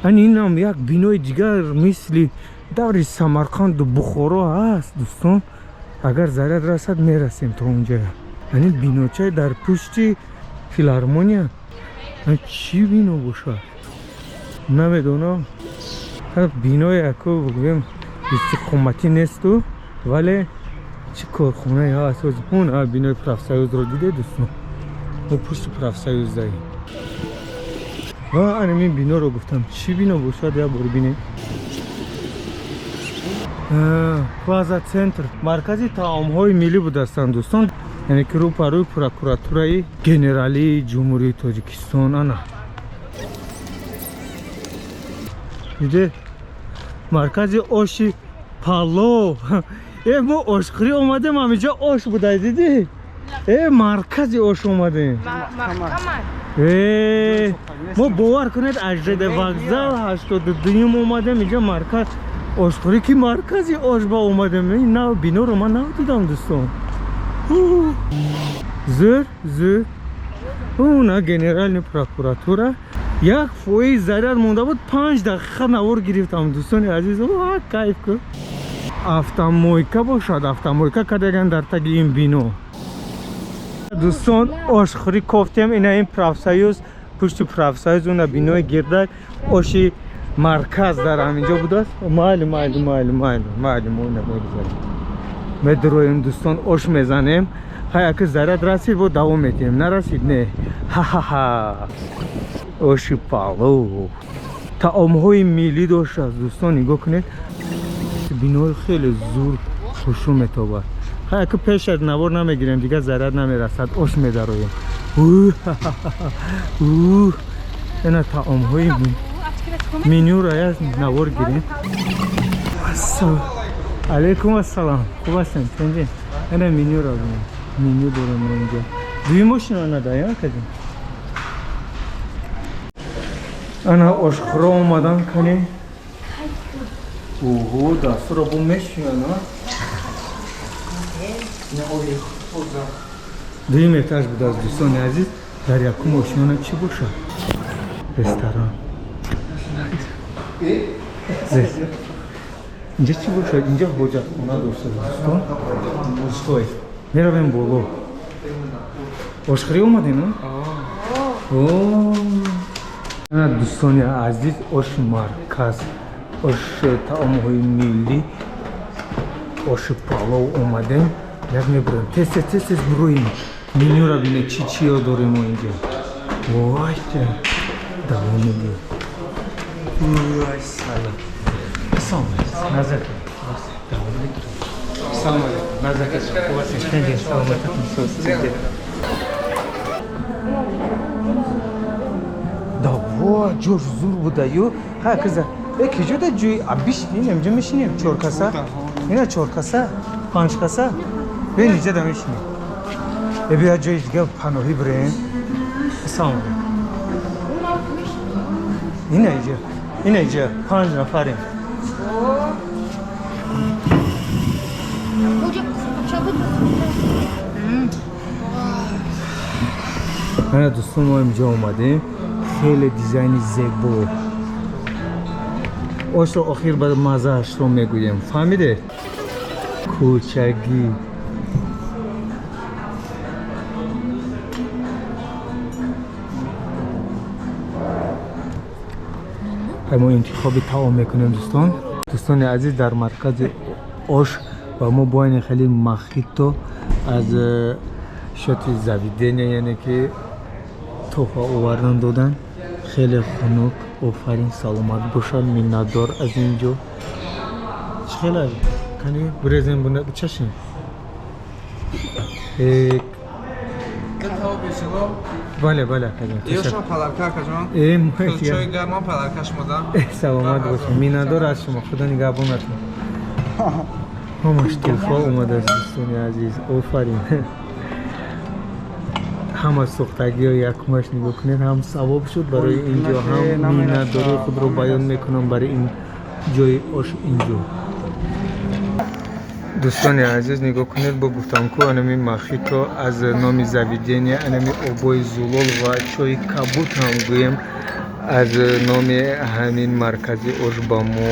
Ани инам як бинои дигар мисли даври Самарқанду Бухоро ҳаст, дӯстон. Агар заряд расад, мерасем то онҷа. Ани биночаи дар пушти филармония чӣ бино бошад, намедонам. Бинои яко бигӯем истиқоматӣ несту, вале чӣ корхонае ҳаст. Он бинои профсоюзро диде, дӯстон? Мо пушти профсоюз даем ва анамин биноро гуфтам, чӣ бино бошад, як бор бинем. Плаза Центр, маркази таомҳои миллӣ будастанд, дӯстон, яъне ки рӯ ба рӯи прокуратураи генералии Ҷумҳурии Тоҷикистон. Ана диде, маркази оши палов. Э, мо ошхӯрӣ омадем, ҳаминҷо ош буда, дидӣ? Э, маркази ош омадем. Э, мо, бовар кунед, аз ЖД вокзал 82-юм омадем инҷо, марказ ошхӯрӣ, ки маркази ош ба омадем. Нав биноро ман нав дидам, дӯстон. Зӯр, зӯр. Уна генеральный прокуратура. 1% заряд монда буд, 5 дақиқа навор гирифтам, дӯстони азиз, кайф ку. Автомойка бошад, автомойка кардаган дар таги ин бино. Дӯстон, ошхӯрӣ кофтем. Ина ин профсоюз, пушти профсоюз уна бинои гирдак, оши марказ дар ҳаминҷо будааст. Майли, майли, майли, майли, майли, мо ина мегузарем, медуроем, дӯстон, ош мезанем. Хай, аки заряд расид, бо давом медиҳем, нарасид, не. Ҳа-ҳа-ҳа, оши палов, таомҳои миллӣ доштааст, дӯстон, нигоҳ кунед, бинои хеле зур, хушрӯ метобад. Хай, аки пеш аз навор намегирем, дигар заряд намерасад, ош медароем. Ина таомҳои менюро як навор гирем. Алейкум ассалом, хуб ҳастем, тинҷи? Ина менюро бинем, меню дорем мо инҷо. Дуюм мошина надая кадем. Ана ошхӯро омадан кани. Оҳо, дастуро бо мешӯян. Дуюм этаж будааст, дӯстони азиз. Дар якум ошёна чӣ бошад? Ресторан. Инҷа чӣ бошад? Инҷа ҳоҷатхона дошта, дӯстон. Стой, меравем боло. Ошхӯрӣ омадем. Ана, дӯстони азиз, ош марказ, ош, таомҳои миллӣ, оши палов омадем. Як мебурем, тез, тез, тез, тез буроем. Менюра бинед, чӣ чиё дорем мо инҷа. Вой, давом медиҳем. Салом, ассалому алайкум, назар давом медиҳем. Ассалому алайкум, назар, хуб ҳастед? Саломататон? Даво, ҷош зур будаю. Ха, киза э, киҷода ҷои бишинем? Инҷо мешинем, чоркаса, ина чоркаса, панҷкаса, бин, иҷода мешинем. Э, бия, ҷои дига паноҳӣ бирем. Ассалому алайкум. Ина иҷа, ина иҷа панҷ нафарем. Ана, дӯстон, мо инҷо омадем, хеле дизайни зебо. Ошро охир ба маззаашро мегӯем, фаҳмиде? Кӯчагӣ. Мо интихоби таом мекунем, дӯстон. Дӯстони азиз, дар маркази ош ба мо бояне хеле мохито аз шоти заведения, яъне ки тӯҳфа овардан додан, хеле хунук. Офарин, саломат бошад, миннатдор аз ин ҷо. Чӣ хела, кани бирезем, чашем. Бале, бале, акаҷон. Ёшон подарка, акаҷон. Чой гармон подарка шумода. Саломат бошед, миннатдор аз шумо, худо нигаҳбонатон. Ҳамаш тӯҳфа омадааст, дӯстони азиз, офарин. Ҳама сӯхтагиҳо якумаш нигоҳ кунед, ҳам савоб шуд барои инҷо, ҳам миннатдории худро баён мекунам барои ин ҷои ош инҷо. Дӯстони азиз, нигоҳ кунед, бо гуфтам ку, анами мохито аз номи заведения, анами обои зулол ва чои кабут ҳам гӯем. Аз номи ҳамин маркази ош ба мо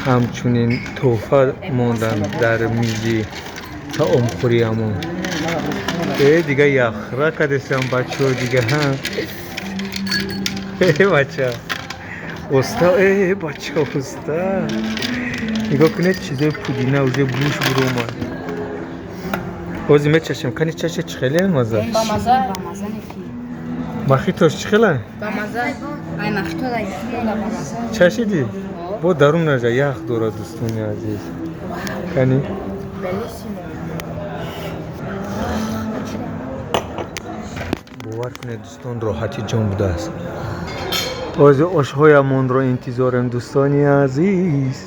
ҳамчунин тӯҳфа монданд дар мизи таомхӯриямон. Э, дига яхра кадесам, бачаҳо, дига. Э, бача, оста, э, бача, оста. Нигоҳ кунед, чизои пудина уже буш буромад. Ҳозир мечашем. Кани, чаша, чӣ хеле маза? Бамаза. Мохитош чӣ хела? Бамаза. Ай, мохито да бамаза. Чашидӣ? Бо дарун наҷа ях дорад, дӯстони азиз. Кани. Bellissimo. Бовар кунед, дӯстон, роҳати ҷон будааст. Ҳозир ошҳоямонро интизорем, дӯстони азиз.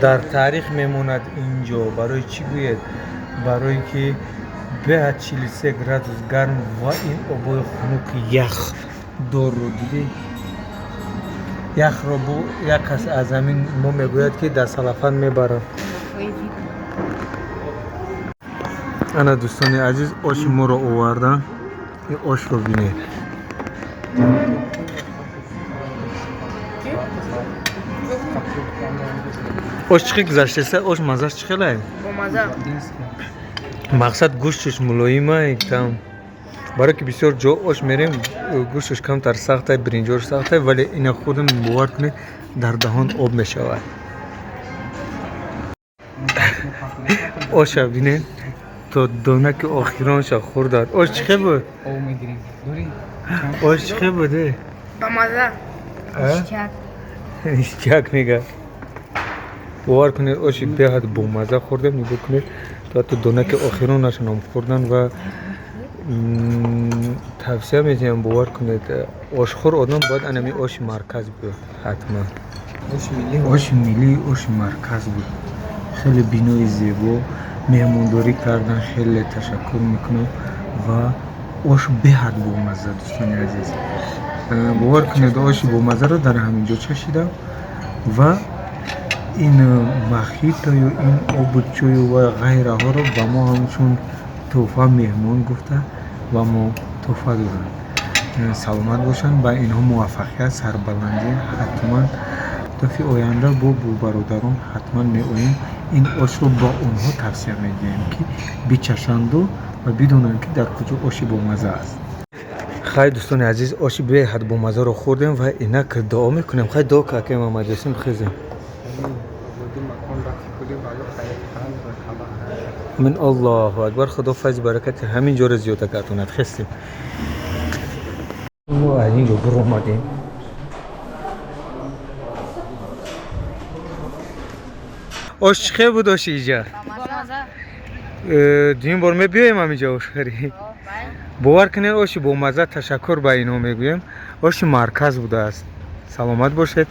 Дар таърих мемонад инҷо. Барои чӣ гӯед? Барое ки беҳад 43 градус гарм ва ин обои хунуки яхдорро дидӣ. Яхро бу як кас аз ҳамин мо мегӯяд, ки дар салафан мебарам. Ана, дӯстони азиз, оши моро овардан. Ин ошро бинед. Ош чӣ хел гузаштеса? Ош маззаш чӣ хелай? Бамаза. Мақсад, гӯшташ мулоимай там. Барое ки бисёр ҷо ош мерем, гӯшташ камтар сахтай, биринҷош сахтай, вале ина худам, бовар кунед, дар даҳон об мешавад. Оша бинед, то донаки охиронша хӯрдад. Ош чӣ хел буд? Об мегирем. Дорӣ? Ош чӣ хел буд, э? Бамаза. А? Ништяк мега. Бовар кунед, оши беҳад бомазза хӯрдем. Нигоҳ кунед, то ҳатто донаки охиронашонам хӯрдан. Ва тавсия медиҳам, бовар кунед, ошхӯр одам бояд анами оши марказ биёд ҳатман. Оши миллӣ. Оши миллии оши марказ буд. Хеле бинои зебо, меҳмондорӣ кардан, хеле ташаккур мекунам. Ва ош беҳад бомазза, дӯстони азиз. Бовар кунед, оши бомаззаро дар ҳамин ҷо чашидам. Ва ин мохитою ин обу чою ва ғайраҳоро ба мо ҳамчун тӯҳфа меҳмон гуфта ва мо тӯҳфа доданд. Саломат бошанд, ба инҳо муваффақият, сарбаландӣ. Ҳатман дафъи оянда бо бародарон ҳатман меоем, ин ошро ба онҳо тавсия медиҳем, ки бичашанду ва бидонанд, ки дар куҷо оши бомазза аст. Хай, дӯстони азиз, оши беҳад бомаззаро хӯрдем ва инак дуо мекунем. Хай, дуо каке, Мамадёсим, хезем. Ободи макон рафти кули бало хаят қанд ва хаба. Амин, аллоҳу акбар. Худо файзи баракати ҳамин ҷоро зиёда гардонад. Хестем, мо аз ин ҷо буромадем. Ош чӣ хел буд, оши иҷа? Бамаза. Дуюм бор мебиёем ҳаминҷо ошхӯрӣ. Бовар кунед, оши бомазза. Ташаккур ба инҳо мегӯем. Оши марказ будааст. Саломат бошед.